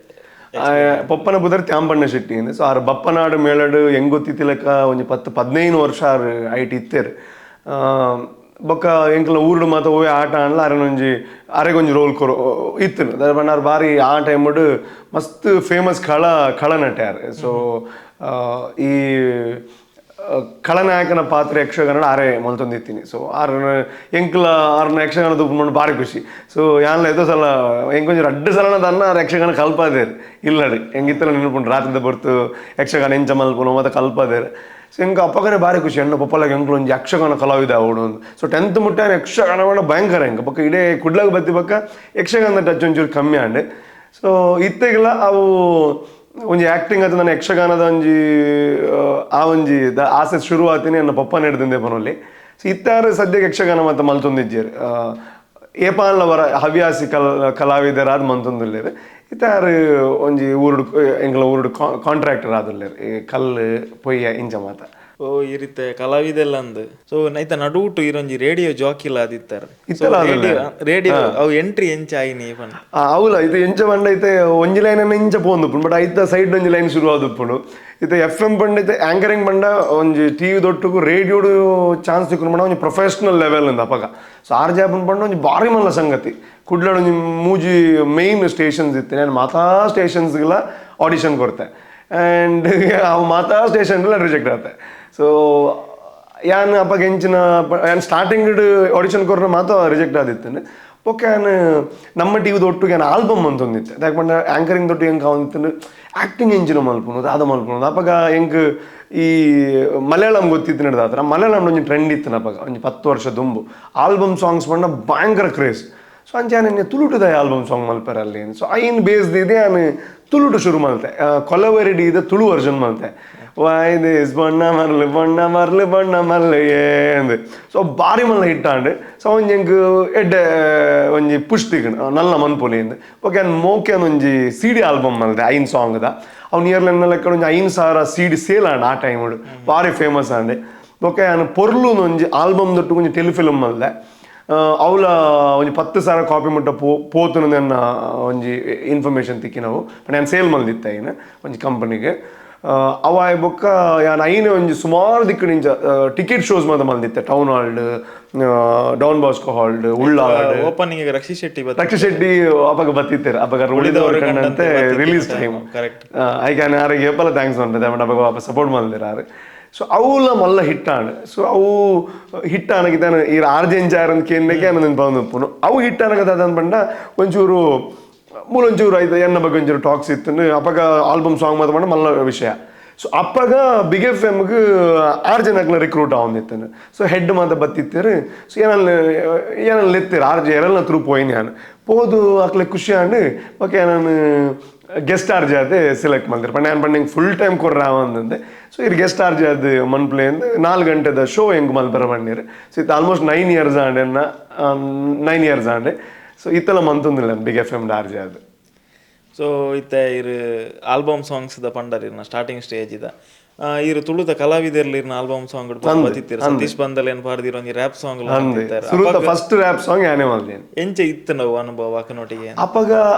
ಪೊಪ್ಪನ ಬುದರ್ ತ್ಯಾಂಪಣ್ಣ ಶೆಟ್ಟಿ ಅಂದ್. ಸೊ ಆರು ಬಪ್ಪನಾಡು ಮೇಳಡು ಹೆಂಗೊತ್ತಿತ್ತಿಲಕ್ಕ ಒಂಜಿ 10-15 ವರ್ಷ ಆರು ಐಟ್ ಇತ್ತೇರು. ಬೊಕ್ಕ ಎಂಕ್ಲ ಊರುಡು ಮಾತ ಒವ್ವೆ ಆಟ ಆಂಡ್ಲ ಅರೆನೊಂಜಿ ಅರೆಗೊಂಜಿ ರೋಲ್ ಕೊರು ಇತ್ತು ಪಂಡ ಆರ್ ಬಾರಿ ಆ ಟೈಮುಡು ಮಸ್ತ್ ಫೇಮಸ್ ಖಳನಟೆ ಆರ್. ಸೊ ಈ ಖಳನಾಯಕನ ಪಾತ್ರ ಯಕ್ಷಗಾನ ಆರೆ ಮಲ್ತೊಂದಿತ್ತೀನಿ. ಸೊ ಆರ್ನ ಎಂಕ್ಲ ಆರ್ನ ಯಕ್ಷಗಾನ ತೂಪುಂಡು ಭಾರಿ ಖುಷಿ. ಸೊ ಯಾನ್ಲ ಏತೋ ಸಲ ಎಂಕೊಂಜಿ ರಡ್ಡು ಸಲನ ತನ್ನ ಆರ್ ಯಕ್ಷಗಾನ ಕಲ್ಪಾದೇರು ಇಲ್ಲಡಿ ಎಂಗಿತ್ತಲ ನೆನಪುಂಡು ರಾತ್ರಿದ ಬರ್ತು ಯಕ್ಷಗಾನ ಎಂಚ ಮಲ್ಪುನು ಮತ್ತೆ ಕಲ್ಪಾದೇರು. So ಎಂಕ್ ಅಪ್ಪಗನೆ ಬಾರಿ ಖುಷಿ ಎಣ್ಣ ಪಪ್ಪಲಾಗ ಎಂಕ್ಲು ಒಂಜಿ ಯಕ್ಷಗಾನ ಕಲಾವಿದ ಅವಡು. ಸೊ 10th ಮುಟ್ಟ ಯಕ್ಷಗಾನ ಪಂಡ ಭಯಂಕರ ಎಂಕ್ ಬೊಕ್ಕ ಇಡೇ ಕುಡ್ಲಾಗ ಬತ್ತಿ ಬೊಕ್ಕ ಯಕ್ಷಗಾನ ಟಚ್ ಒಂಚೂರು ಕಮ್ಮಿ ಆಂಡ್. ಸೊ ಇತ್ತೆಗ್ಲ ಅವು ಒಂಜಿ ಆ್ಯಕ್ಟಿಂಗ್ ಅದು ನನ್ನ ಯಕ್ಷಗಾನದ ಒಂಜಿ ಆ ಒಂಜಿ ಆಸೆ ಶುರು ಆತೀನಿ ನನ್ನ ಪಪ್ಪ ನಡೆದಿಂದೆ ಪನೊಲ್ಲಿ. ಸೊ ಇತ್ತಾರು ಸದ್ಯಕ್ಕೆ ಯಕ್ಷಗಾನ ಮತ್ತೆ ಮಲ್ತೊಂದಿಜ್ಜೆರ್ ಏಪಾನ್ಲ ವರ ಹವ್ಯಾಸಿ ಕಲಾವಿದರಾದ ಮಂತೊಂದುಲ್ಲೆರ್ ಇತ್ತಾರು ಒಂಜಿ ಊರುಡು ಎಂಕ್ಲ ಊರುಡು ಕಾಂಟ್ರಾಕ್ಟರ್ ಆದುಲ್ಲೆರ್ ಈ ಕಲ್ಲು ಪೊಯ್ಯ ಇಂಚ ಮಾತ. ಓ ಈ ರೀತಿ ಕಲಾವಿದೆಲ್ಲ ಅಂದ್. ಸೊ ನೈತ ನಡುಟು ಇರೊಂಜಿ ರೇಡಿಯೋ ಜಾಕಿಲ ಆದಿತ್ತಾರೆ. ರೇಡಿಯೋ ಅವು ಎಂಟ್ರಿ ಎಂಚ ಆಯಿನಿ ಪಂಡ అవుಲ ಇದು ಎಂಚ ಪಂಡ ಐತೆ ಒಂಜಿ ಲೈನ್ ಇಂಚ ಪೋಂದುಪ್ಪುಂಡು ಬಟ್ ಐತ ಸೈಡ್ ಒಂಜಿ ಲೈನ್ ಶುರು ಆದುಪ್ಪುಂಡು. ಇತ್ತೆ ಎಫ್ ಎಂ ಪಂಡ ಇತ್ತೆ ಆಂಕರಿಂಗ್ ಪಂಡ ಒಂಜಿ ಟಿವಿ ದೊಟ್ಟುಗು ರೇಡಿಯೋಡು ಚಾನ್ಸ್ ತಿಕ್ಕುನು ಪಂಡ ಒಂಜಿ ಪ್ರೊಫೆಷನಲ್ ಲೆವೆಲ್ ಅಂದ ಅಪಗ. ಸೊ ಆರ್ ಜಾಪನ್ ಪಂಡ ಒಂಜಿ ಬಾರಿ ಮಲ್ಲ ಸಂಗತಿ. ಕುಡ್ಲಡ್ ಒಂಜಿ ಮೂಜಿ ಮೇನ್ ಸ್ಟೇಷನ್ಸ್ ಇತ್ತೆ ನಾನು ಮಾತಾ ಸ್ಟೇಷನ್ಸ್ಗೆಲ್ಲ ಆಡಿಷನ್ ಕೊರ್ತೆ ಆ್ಯಂಡ್ ಅವು ಮಾತಾ ಸ್ಟೇಷನ್ಗೆಲ್ಲ ರಿಜೆಕ್ಟ್ ಆತೆ. ಸೊ ಯಾನ್ ಅಪ್ಪಗ ಎಂಚಿನ ಯಾನ್ ಸ್ಟಾರ್ಟಿಂಗ್ ಆಡಿಷನ್ ಕೊರ್ನ ಮಾತ್ರ ರಿಜೆಕ್ಟ್ ಆದಿತ್ತೇನೆ. ಬೊಕ್ಕ ಯಾನ್ ನಮ್ಮ ಟಿ ವಿದ ಒಟ್ಟಿಗೆ ಯಾನ್ ಆಲ್ಬಮ್ ಅಂತೊಂದಿತ್ತೆ. ದಾಯೆ ಪಂಡ ಆ್ಯಂಕರಿಂಗ್ ದೊಟ್ಟು ಎಂಕ್ ಆವೊಂದಿತ್ತುಂಡು ಆ್ಯಕ್ಟಿಂಗ್ ಎಂಚಿನ ಮಲ್ಪುನು ದಾದ ಮಲ್ಪುನು. ಅಪಗ ಎಂಕ್ ಈ ಮಲಯಾಳಂ ಗೊತ್ತಿತ್ತು ಆತರ ಮಲಯಾಳಂ ಒಂಜಿ ಟ್ರೆಂಡ್ ಇತ್ತು ಅಪಗ ಒಂಜಿ 10 ವರ್ಷ ದುಂಬು ಆಲ್ಬಮ್ ಸಾಂಗ್ಸ್ ಪಂಡ ಭಯಂಕರ ಕ್ರೇಜ್. ಸೊ ಅಂಚೆ ಯಾನ್ ತುಳುಟುದ ಆಲ್ಬಮ್ ಸಾಂಗ್ ಮಲ್ಪೆರೆ ಅಲ್ಲಿ. ಸೊ ಐನ್ ಬೇಸ್ ದಿದೆ ಯಾನ್ ತುಳುಟು ಶುರು ಮಲ್ತೆ ಕೊಲವರಿಡಿ ಇದೆ ತುಳು ವರ್ಷನ್ ಮಲ್ತೆ ವಾಯ್ದೇಸ್ ಬಣ್ಣ ಮರ್ಲು ಬಣ್ಣ ಮರ್ಲು ಬಣ್ಣ ಮರ್ಲು ಏಂದು. ಸೊ ಬಾರಿ ಮಲ್ಲ ಹಿಟ್ಟಾಂಡ್. ಸೊ ಒಂಜಿ ಎಂಕ್ ಎಡ್ಡೆ ಒಂಜಿ ಪುಷ್ ತಿಕ್ಕಂಡು ನಲ್ಲ ಮನ್ಪುಲಿ ಇಂದು. ಓಕೆ ಯಾನ್ ಮೋಕೆ ಒಂಜಿ C D album ಮಲ್ತೆ 5 ಸಾಂಗ್ದ. ಅವ್ನು ಇಯರ್ಲಿ ಎನ್ನ ಲೆಕ್ಕ ಒಂಜಿ 5,000 C D sale and ಆ ಟೈಮ್ ಬಾರಿ ಫೇಮಸ್ ಆಂಡೆ. ಓಕೆ ಯಾನ್ ಪೊರ್ಲು ಒಂಜಿ ಆಲ್ಬಮ್ ದೊಟ್ಟು ಒಂಜಿ ಟೆಲಿಫಿಲ್ಮ್ ಮಲ್ದೆ ಅವಲ ಒಂಜಿ 10,000 ಕಾಪಿ ಮುಟ್ಟ ಪೋತುನ ನನ್ನ ಒಂಜಿ ಇನ್ಫಾರ್ಮೇಷನ್ ತಿಕ್ಕಿನವು. ಬಟ್ ನಾನು ಸೇಲ್ ಮಲ್ದಿತ್ತೆ ಐನು ಒಂಜಿ ಕಂಪನಿಗೆ. ಅವಾಯ್ ಬೊಕ್ಕ ಯಾನ್ ಐನೆ ಒಂಜಿ ಸುಮಾರು ದಿಕ್ಕು ನಿಂಚ ಟಿಕೆಟ್ ಶೋಸ್ ಮಾತ ಮಲ್ದಿತ್ತೆ ಟೌನ್ ಹಾಲ್ಡ್ ಡಾನ್ ಬಾಸ್ಕೋ ಹಾಲ್ಡ್ ಉಳ್ಳಾಡ್ ಓಪನಿಂಗ್ ರಕ್ಷಿತ್ ಶೆಟ್ಟಿ ರಕ್ಷಿತ್ ಶೆಟ್ಟಿ ಅಪಗ ಬತ್ತಿತ್ತೇರು ಅಪಗ ಉಳಿದವರು ಕಂಡಂತೆ release time correct. ಐಕಾನ್ ಯಾರಿಗೆ ಏಪಲ thanks ಮಾಡ್ತದೆ ಅಪಗ ವಾಪಸ್ ಸಪೋರ್ಟ್ ಮಲ್ದಿರಾರು. ಸೊ ಅವುಲ ಮಲ್ಲ ಹಿಟ್ಟಾಣ. ಸೊ ಅವು ಹಿಟ್ಟಾನಗಿದ್ದಾನೆ ಈ ಆರ್ಜೆಂಚಾರ್ ಅಂತ ಕೇಂದ್ರಕ್ಕೆ ಅನ್ನೋದನ್ನ ಬಂದು ಅವು ಹಿಟ್ಟಾನಗದ ಪಂಡ ಒಂಚೂರು ಮೂಲೊಂಚೂರು ಆಯ್ತು ಎನ್ನ ಬಗ್ಗೆ ಒಂಚೂರು ಟಾಕ್ಸ್ ಇತ್ತು ಅಪಗ ಆಲ್ಬಮ್ ಸಾಂಗ್ ಮಾತ್ರ ಪಂಡ ಮಲ್ಲ ವಿಷಯ. ಸೊ ಅಪ್ಪಗ ಬಿಗ್ ಎಫ್ ಎಮ್ಗೆ 6 ಜನಕ್ಲ ರಿಕ್ರೂಟ್ ಆವೊಂದಿತ್ತನು. ಸೊ ಹೆಡ್ ಮಾತ ಬತ್ತಿತ್ತೇರು. ಸೊ ಏನಲ್ಲಿ ಏನಲ್ಲಿ ಎತ್ತೀರು 6 ಜನ ಎರಲ್ನ ತ್ರೂ ಪೋಯಿನಿ ಯಾನ್ ಪೋದು ಅಕ್ಲೆ ಖುಷಿ ಆಂಡ್ ಓಕೆ ನಾನು ಗೆಸ್ಟ್ ಆರ್ಜೆ ಅದೇ ಸೆಲೆಕ್ಟ್ ಮಲ್ದಿರು ಪಂಡ ಯಾನ್ ಪಂಡ ಹಿಂಗೆ ಫುಲ್ ಟೈಮ್ ಕೊರ್ರ ಅಂತಂದೆ. ಸೊ ಇರ್ ಗೆಸ್ಟ್ ಆರ್ಜೆ ಅದು ಮನ್ಪ್ಲೆ ಅಂದ್ 4 ಗಂಟೆದ ಶೋ ಹೆಂಗೆ ಮಲ್ಪರ ಬಂದಿರು. ಸೊ ಇದು ಆಲ್ಮೋಸ್ಟ್ 9 ಇಯರ್ಸ್ ಆಂಡೆ 9 ಇಯರ್ಸ್ ಆಂಡೆ. ಸೊ ಇತ್ತೆಲ್ಲ ಮಂತೊಂದಿಲ್ಲ big F M RJ ಅದು. ಸೊ ಇತ್ತೆ ಇರು ಆಲ್ಬಮ್ ಸಾಂಗ್ಸ್ ದ ಪಂಡರ್ ಇರ್ನ ಸ್ಟಾರ್ಟಿಂಗ್ ಸ್ಟೇಜ್ ಇದ ಇರು ತುಳುತ ಕಲಾವಿದರ್ಲಿ ಇರ್ನ ಆಲ್ಬಮ್ ಸಾಂಗ್ ಬತ್ತಿತ್ತೀರ ಸತೀಶ್ ಬಂದಲ್ ಏನ್ ಪಾಡ್ದಿರೋ ಒಂಜಿ rap song first rap song ಯಾನೇ ಮಲ್ದೇನು. ಎಂಚ ಇತ್ತು ನಾವು ಅನುಭವ ಅಕನೊಟ್ಟಿಗೆ ಅಪಗ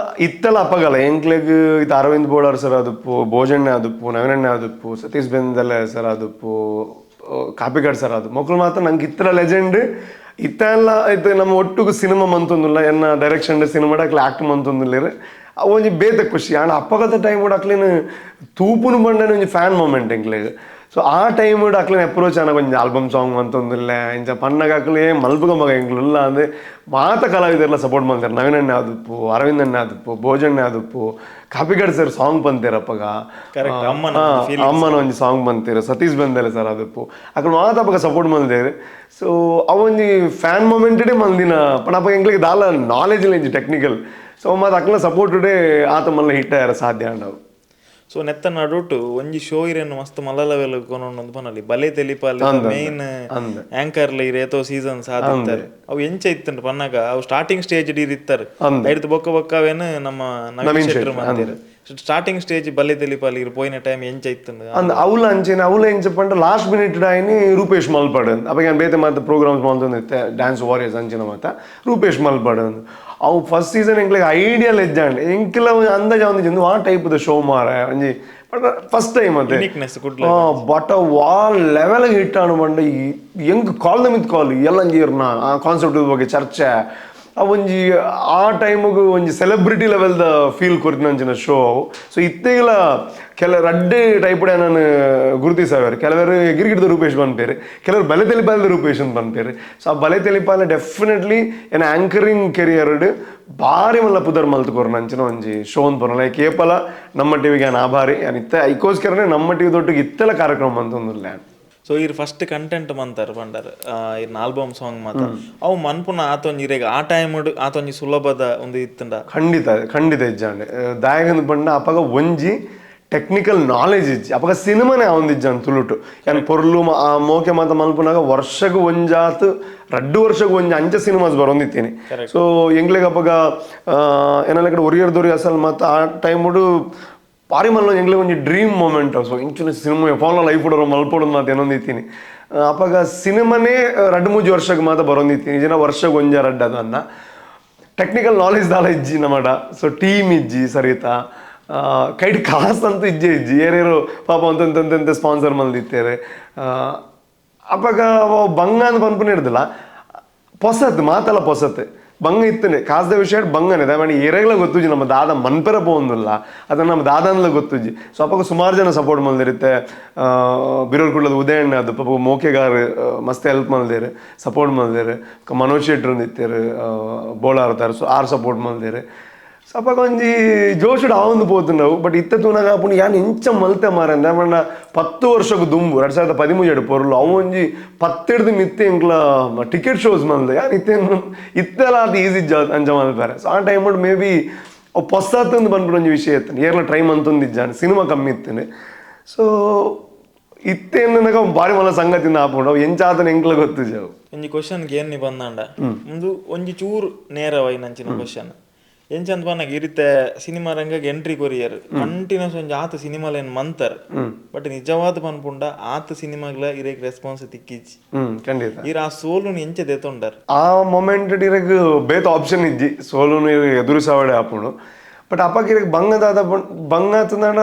ಇತ್ತಲ್ಲ ಅಪಗಲ್ಲ ಎಂಕ್ಲೆಗ್ ಇತ್ತು ಅರವಿಂದ್ ಬೋಳಾರ್ ಸರ್ ಆದುಪ್ಪು, ಭೋಜಣ್ಣ ಆದುಪ್ಪು, ನವೀನಣ್ಣ ಆದುಪ್ಪು, ಸತೀಶ್ ಬೆಂದಲೆ ಸರ್ ಆದುಪ್ಪು, ಕಾಪಿಕಾಡ್ ಸರ್ ಅದು ಮಕ್ಕಳು ಮಾತ್ರ ನಂಗೆ ಇತ್ತರ ಲೆಜೆಂಡ್ ಇತ್ತೆಲ್ಲ ಇತ್ತು. ನಮ್ಮ ಒಟ್ಟುಗು ಸಿನಿಮಾ ಮಂತೊಂದಿಲ್ಲ ಎನ್ನ ಡೈರೆಕ್ಷನ್ ಸಿನಿಮಾ ಅಕ್ಲೆ ಆಕ್ಟ್ ಮಂತೊಂದಿಲ್ಲ ಒಂಜಿ ಬೇತ ಖುಷಿ. ಆಂಡ ಅಪ್ಪಗದ ಟೈಮ್ ಕೂಡ ಅಕ್ಲೇನು ತೂಪುನು ಬಂಡನೆ ಒಂಜಿ ಫ್ಯಾನ್ ಮೂಮೆಂಟ್ ಎಂಕ್ಲೆಗ್. ಸೊ ಆ ಟೈಮ್ ಅಕ್ಲೇನು ಅಪ್ರೋಚ್ ಆನ ಒಂಜಿ ಆಲ್ಬಮ್ ಸಾಂಗ್ ಮಂತೊಂದಿಲ್ಲ ಇಂಚ ಪನ್ನಗ ಅಕ್ಲೆ ಮಲ್ಪುಗ ಮಗ ಎಂಕ್ಲು ಅಂದ್ರೆ ಮಾತ ಕಲಾವಿದರೆಲ್ಲ ಸಪೋರ್ಟ್ ಮಾಡ್ತಾರೆ. ನವೀನಣ್ಣ ಆದುಪ್ಪು, ಅರವಿಂದಣ್ಣ ಆದುಪ್ಪು, ಭೋಜಣ್ಣ ಆದುಪ್ಪು, ಕಾಪಿಕಾಡ್ ಸರ್ ಸಾಂಗ್ ಬಂತೀರ ಅಪ್ಪಗ ಅಮ್ಮನ ಒಂಜಿ ಸಾಂಗ್ ಬಂತೀರ, ಸತೀಶ್ ಬಂದಲೆ ಸರ್ ಆದುಪ್ಪು ಅక్కడ ಮಾತ ಅಪ್ಪಗ ಸಪೋರ್ಟ್ ಮಲ್ದೇರು. ಸೊ ಅವೊಂಜಿ ಫ್ಯಾನ್ ಮೂಮೆಂಟೇ ಮಲ್ದಿನ ಪಣ ಅಪ್ಪಗ ಎಂಕ್ಲಿಗೆ ದಾಲ ನಾಲೆಜ್ ಇಲ್ಲ ಇಂಜಿ ಟೆಕ್ನಿಕಲ್. ಸೊ ಮಾತ ಅಕ್ಲ ಸಪೋರ್ಟ್ ಆತ ಮಲ್ಲ ಹಿಟ್ಟ ಯಾರ ಸಾಧ್ಯ ಅಂಡವು. ಸೊ ನೆತ್ತ ನಡುಟು ಒಂಜಿ ಶೋ ಇರೇನು ಮಸ್ತ್ ಮಲ್ಲ ಲೆವೆಲ್ ಕೊನೊಂದು ಪನಲಿ ಬಲೆ ತೆಲಿಪಾಲ ಮೇನ್ ಆಂಕರ್ ಇರ್ ಏತೋ ಸೀಸನ್ಸ್ ಆದಿತ್ತಾರೆ. ಅವು ಎಂಚ ಇತ್ತುಂಡು ಪನ್ನಾಗ ಅವು ಸ್ಟಾರ್ಟಿಂಗ್ ಸ್ಟೇಜ್ ಇರ್ ಇತ್ತಾರೆ ಐಡ್ದು ಬೊಕ್ಕ ಬೊಕ್ಕವೇನು ನಮ್ಮ ನವೀನ್ ಶೆಟ್ಟರ್ ಮಂದಿರ ಸ್ಟಾರ್ಟಿಂಗ್ ಸ್ಟೇಜ್ ಬಲೆ ತೆಲಿಪಾಲ ಇರ್ ಪೋಯಿನ ಟೈಮ್ ಎಂಚ ಇತ್ತುಂಡು ಅಂದ್ ಅವಲ ಅಂಚೆನೆ ಅವಲ ಎಂಚ ಪಂಡ ಲಾಸ್ಟ್ ಮಿನಿಟ್ ಆಯ್ನಿ ರೂಪೇಶ್ ಮಲ್ಪಾಡ್ ಅಪ್ಪ ಯಾನ್ ಬೇತೆ ಮಾತ ಪ್ರೋಗ್ರಾಮ್ಸ್ ಮಲ್ತೊಂದಿತ್ತೆ ಡ್ಯಾನ್ಸ್ ವಾರಿಯರ್ಸ್ ಅಂಚಿನ ಮಾತ ರೂಪೇಶ್ ಮಲ್ಪಾಡ್ ಅವು ಫಸ್ಟ್ ಸೀಸನ್ ಎಂಕ್ಲೆಗ್ ಐಡಿಯಾ ಲೆಜ್ಜಾಂಡ್ ಎಂಕ್ಲ ಅಂದಾಜ ಒಂದು ಆ type the show ಮಾರ ಒಂಜಿ but first time ಅದೇ ಬಟ್ ವಾ ಲೆವೆಲ್ ಹಿಟ್ ಆನು ಪಂಡ ಎಂಕ್ ಕಾಲ್ ಮಿತ್ ಕಾಲ್ ಎಲ್ಲ ಇರ್ನ ಆ ಕಾನ್ಸೆಪ್ಟ್ ಬಗ್ಗೆ ಚರ್ಚೆ ಆ ಒಂಜಿ ಆ ಟೈಮಿಗೆ ಒಂಜಿ celebrity level the feel ಕೊರ್ತಿನ show. So ಇತ್ತೆಗಲ ಕೆಲ ರಡ್ಡೆ ಟೈಪ್ ನಾನು ಗುರುತಿಸಾವ್ಯಾರ. ಕೆಲವರು ಗಿರಿಗಿಡ್ದ ರೂಪೇಶ್ ಬಂದ್ಪೇರು, ಕೆಲವರು ಬಲೆ ತೆಲಿಪಾಲದ ರೂಪೇಶ್ ಅಂತ ಬಂದ್ಪೇರು. ಸೊ ಆ ಬಲೆ ತೆಲಿಪಾಲ ಡೆಫಿನೆಟ್ಲಿ ಏನ ಆಂಕರಿಂಗ್ ಕೆರಿಯರ್ ಭಾರಿ ಮಲ್ಲ ಪುದರ್ ಮಲ್ತುಕೊರ್ನ ಅಂಚಿನ ಒಂಜಿ ಶೋ ಅಂತ ಬರೋಲ್ಲ. ಕೇಪಲ ನಮ್ಮ ಟಿವಿಗೆ ನಾನು ಆಭಾರಿ. ನಾನು ಇತ್ತ ಐಕೋಸ್ಕರನೇ ನಮ್ಮ ಟಿವಿ ದೊಡ್ಡ ಇತ್ತೆಲ್ಲ ಕಾರ್ಯಕ್ರಮ ಅಂತಂದಿಲ್ಲ. So ಇರ್ ಫಸ್ಟ್ ಕಂಟೆಂಟ್ ಮಂತಾರ ಪಂಡರ್ ಇರ್ನ ಆಲ್ಬಮ್ ಸಾಂಗ್ ಮಾತ್ರ ಅವು ಮನ್ಪುನ ಆತೊಂಜಿ ಇರೆಗ್ ಆ ಟೈಮ್ ಆತೊಂಜಿ ಸುಲಭದ ಒಂದು ಇತ್ತಂಡ ಖಂಡಿತ ಖಂಡಿತ ಇಜ್ಜಾಂಡೆ. ದಾಯಗಂದು ಪಂಡ ಅಪಗ ಒಂಜಿ ಟೆಕ್ನಿಕಲ್ ನಾಲೆಜ್ ಇಜ್ಜಿ, ಅಪಗ ಸಿನಿಮಾನೇ ಆವೊಂದಿಜ್ಜಾನ್ ತುಳುಟು. ಯಾನ್ ಪೊರ್ಲು ಮೋಕೆ ಮಾತ ಮಲ್ಪುನಾಗ ವರ್ಷಗ್ ಒಂಜಾತ್ ರಡ್ಡು ವರ್ಷಗ್ ಒಂಜಿ ಅಂಚ ಸಿನಿಮಾಸ್ ಬರೊಂದಿತ್ತೀನಿ. ಸೊ ಎಂಗ್ಲೆಗ್ ಅಪಗ ಏನೆಲ್ಲ ಕಡೆ ಒರಿಯರ್ ದೊರಿ ಅಸಲ್ ಮಾತ ಆ ಟೈಮುಡು ಪಾರಿ ಮಲ್ಲ ಎಂಗ್ಲೆಗ್ ಒಂಜಿ dream moment. So ಇಂಚಿನ ಸಿನಿಮಾ ಎಪಾಲ ಲೈಫ್ ಉಡೋರು ಮಲ್ಪೊಡು ಮಾತ ಏನೊಂದಿತ್ತೀನಿ. ಅಪಗ ಸಿನಿಮಾನೇ ರಡ್ಡು ಮೂಜಿ ವರ್ಷಗ್ ಮಾತ ಬರೊಂದಿತ್ತೀನಿ, ಜನ ವರ್ಷಗ್ ಒಂಜ ರಡ್ಡು ಅದನ್ನ ಟೆಕ್ನಿಕಲ್ ನಾಲೆಜ್ ದಾಲ ಇಜ್ಜಿ ನಮಡ. ಸೊ ಟೀಮ್ ಇಜ್ಜಿ ಸರಿತಾ, ಕೈಡ್ ಕಾಸು ಅಂತೂ ಇಜ್ಜೆ ಇಜ್ಜಿ, ಏರೇರು ಪಾಪ ಅಂತಂತಂತೆ ಸ್ಪಾನ್ಸರ್ ಮಲ್ದಿತ್ತೇರೆ. ಅಪಗ ಬಂಗ ಅಂದ್ ಪನ್ಪುನ ಇರ್ದಿಲ್ಲ, ಪೊಸತ್ ಮಾತಲ್ಲ ಪೊಸತ್ ಬಂಗ ಇತ್ತನೆ ಕಾಸ್ದ ವಿಷಯ ಬಂಗನೆ ದಯಮಾಡಿ ಏರೆಗ್ಲ ಗೊತ್ತುಜಿ ನಮ್ಮ ದಾದ ಮನ್ಪೆರ ಪೋಂದಿಲ್ಲ, ಅದನ್ನ ನಮ್ಮ ದಾದನ್ಲ ಗೊತ್ತುಜಿ. ಸೊ ಅಪಗ ಸುಮಾರು ಜನ ಸಪೋರ್ಟ್ ಮಲ್ದಿರುತ್ತೆ. ಬಿರೋಲ್ ಕುಳ್ಳದ ಉದಯಣ್ಣ ಅದು ಪಾಪ ಮೋಕೆಗಾರ್ ಮಸ್ತ್ ಹೆಲ್ಪ್ ಮಲ್ದೇರು, ಸಪೋರ್ಟ್ ಮಲ್ದೇರು. ಮನೋಜ್ ಶೆಟ್ರು ಇತ್ತೇರು ಬೋಳಾರ್ತಾರ, so R support ಮಲ್ದೇರು. ಸೊ ಅಪಗ ಒಂಜಿ ಜೋಶುಡು ಆವೊಂದು ಪೋತು ನಾವು. ಬಟ್ ಇತ್ತ ತೂನಾಗ ಆಪುಂಡು ಯಾನ್ ಇಂಚ ಮಲ್ತೆ ಮಾರೆ ಅಂದ 10 ವರ್ಷಗ್ ದುಂಬು 2013 ಪೊರ್ಲು ಅವು ಒಂಜಿ 10 ಹಿಡ್ದು ಮಿತ್ತೆ ಎಂಕ್ಲ ಟಿಕೆಟ್ ಶೋಸ್ ಮಲ್ದೆ ಯಾನ್ ಇತ್ತೆ ಇತ್ತೆಲ್ಲ ಅದು ಈಸಿ ಅಂಚ ಮಲ್ಪಾರೆ. ಸೊ ಆ time may be ಅವು ಪೊಸತ್ತಂದು ಬಂದ್ಬಿಟ್ಟು ಒಂಜಿ ವಿಷಯ ಇತ್ತು, ಏರ್ಲ ಟ್ರೈ ಮಂತೊಂದಿಜ್ಜಾನ್ ಸಿನಿಮಾ ಕಮ್ಮಿ ಇತ್ತೇನೆ. ಸೊ ಇತ್ತೇನಗ ಬಾರಿ ಮಲ್ಲ ಸಂಗತಿನ ಆಪುಂಡು ಅವು ಎಂಚಾತನ ಎಂಕ್ಲ ಗೊತ್ತುಜಿ. ಅವು ಒಂಜಿ ಕ್ವಶನ್ಗೆ ಏನ್ ಬಂದಾಂಡ ಒಂದು ಒಂಜಿ ಚೂರು ನೇರವಾಯಿನಂಚಿನ ಕ್ವಶನ್ ಎಂಚಂತ ಪನ್ನಗ ಈ ರೀತಿ ಸಿನಿಮಾ ರಂಗಕ್ಕೆ entry courier continuous ಒಂಜಿ ಆತ ಸಿನಿಮಾಲೇನ್ ಮಂತರ್, ಬಟ್ ನಿಜವಾದ ಪನ್ಪುಂಡ ಆತ ಸಿನಿಮಾಗ್ಲ ಇರೇಕ್ ರೆಸ್ಪಾನ್ಸ್ ತಿಕ್ಕಿಜ್ಜಿ. ಖಂಡಿತ ಇರ ಆ ಸೋಲುನು ಎಂಚ ದೆತೊಂಡರ್ ಆ ಮೊಮೆಂಟ್ ಇರಗ್ ಬೇತ ಆಪ್ಷನ್ ಇಜ್ಜಿ, ಸೋಲುನು ಎದುರಿಸಾವಡೆ ಆಪುಂಡು. ಬಟ್ ಅಪ್ಪಕ್ಕೆ ಇರಗ್ ಬಂಗದಾದ ಬಂಗ ಆತಂದಾಂಡ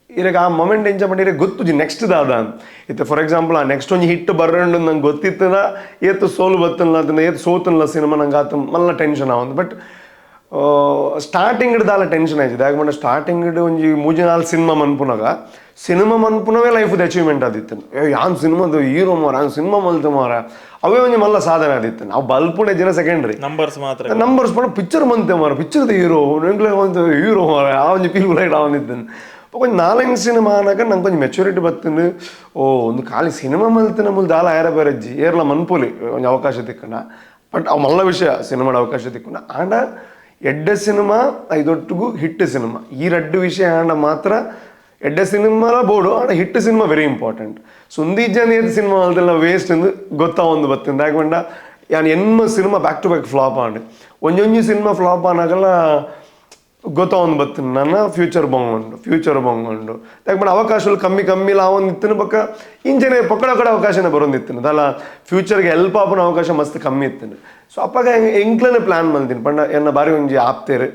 ಇರಗ್ ಆ ಮೊಮೆಂಟ್ ಎಂಚ ಪಂಡ ಇರಗ್ ಗೊತ್ತುಜಿ ನೆಕ್ಸ್ಟ್ ದಾದ ಅಂತ. ಇತ್ತೆ ಫಾರ್ ಎಕ್ಸಾಂಪಲ್ ಆ ನೆಕ್ಸ್ಟ್ ಒಂಜಿ ಹಿಟ್ ಬರ್ರಂಡು ನಂಗೆ ಗೊತ್ತಿತ್ತದ, ಏತು ಸೋಲು ಬತ್ತಲ್ಲ ಅದನ್ನ ಏತು ಸೋತಲ್ಲ ಸಿನಿಮಾ ನಂಗೆ ಆತ ಮಲ್ಲ ಟೆನ್ಷನ್ ಆವಂದು. ಬಟ್ ಸ್ಟಾರ್ಟಿಂಗ್ ದಾಲ ಟೆನ್ಷನ್ ಆಯ್ತು. ಯಾಕಂದ್ರೆ ಸ್ಟಾರ್ಟಿಂಗ್ ಒಂಜಿ ಮೂಜಿ ನಾಲ್ಕು ಸಿನಿಮಾ ಮನ್ಪುನಾಗ ಸಿನಿಮಾ ಮನ್ಪುನವೇ ಲೈಫ್ದ ಅಚೀವ್ಮೆಂಟ್ ಆದಿತ್ತು. ಯಾನ್ ಸಿನಿಮಾದ ಹೀರೋ ಮಾರ, ಯಾನ್ ಸಿನಿಮಾ ಮಲ್ತು ಮಾರ, ಅವೇ ಒಂಜಿ ಮಲ್ಲ ಸಾಧನೆ ಆದಿತ್ತು. ನಾವು ಬಲ್ಪುಣೆ ಜನ ಸೆಕೆಂಡ್ರಿ ನಂಬರ್ಸ್ ಮಾತ್ರ ನಂಬರ್ಸ್ ಪಂಡ ಪಿಕ್ಚರ್ ಮಂತೆ ಮಾರ, ಪಿಕ್ಚರ್ದ ಹೀರೋ ಒಂದು ಹೀರೋ ಮಾರ, ಆ ಒಂಜಿ ಫೀಲ್ ಲೈಟ್ ಆವೊಂದಿತ್ತು. కొంచెం ನಾಲ್ಕು ಸಿನಿಮಾ ಆನಾಗ ನಂಗೆ కొంచెం ಮೆಚುರಿಟಿ ಬತ್ತಂದು. ಓ ಒಂದು ಖಾಲಿ ಸಿನಿಮಾ ಮಲ್ತಿನ ಮುಲ್ ದಾಲ ಆಯರ ಬೇರಜ್ಜಿ ಏರ್ಲ ಮನ್ಪುಲಿ ಒಂಜಿ ಅವಕಾಶ ತಿಕ್ಕಣ. ಬಟ್ ಅವು ಮಲ್ಲ ವಿಷಯ ಸಿನಿಮಾದ ಅವಕಾಶ ತಿಕ್ಕಣ. ಆಂಡ ಎಡ್ಡೆ ಸಿನಿಮಾ ಐದೊಟ್ಟಿಗೂ ಹಿಟ್ ಸಿನಿಮಾ ಈ ರಡ್ಡು ವಿಷಯ ಆಂಡ ಮಾತ್ರ ಎಡ್ಡೆ ಸಿನಿಮಾಲ ಬೋಡು ಆಂಡ hit cinema very important. So ಒಂದೀಜನ ಏದು cinema ಮಲ್ತೆಲ್ಲ waste ಎಂದು ಗೊತ್ತಾ ಒಂದು ಬತ್ತಿಂದ. ಯಾಕಂಡ ಯಾನ್ ಎನ್ಮ cinema back to back flop and ಒಂಜೊಂಜಿ cinema flap ಆನಾಗಲ್ಲ ಗೊತ್ತಾ ಒಂದು ಬತ್ತಿನ ನನ್ನ ಫ್ಯೂಚರ್ ಬಂಗುಂಡು ಫ್ಯೂಚರ್ ಬಂಗುಂಡು. ಯಾಕಂದ್ರೆ ಅವಕಾಶಗಳು ಕಮ್ಮಿ ಕಮ್ಮಿ ಲಾವೊಂದಿತ್ತಿನ ಪಕ್ಕ ಇಂಚನೆ ಪಕ್ಕಡ ಕಡೆ ಅವಕಾಶನೇ ಬರೋಂದಿತ್ತಿನ ಅದಲ್ಲ ಫ್ಯೂಚರ್ಗೆ ಹೆಲ್ಪ್ ಆಪುನ ಅವಕಾಶ ಮಸ್ತ್ ಕಮ್ಮಿ ಇತ್ತಿನ. ಸೊ ಅಪ್ಪಗ ಎಂಕ್ಲನೆ ಪ್ಲ್ಯಾನ್ ಮಲ್ದಿನ ಪಂಡ ಎನ್ನ ಬಾರಿ ಒಂಜಿ ಆಪ್ತೇರು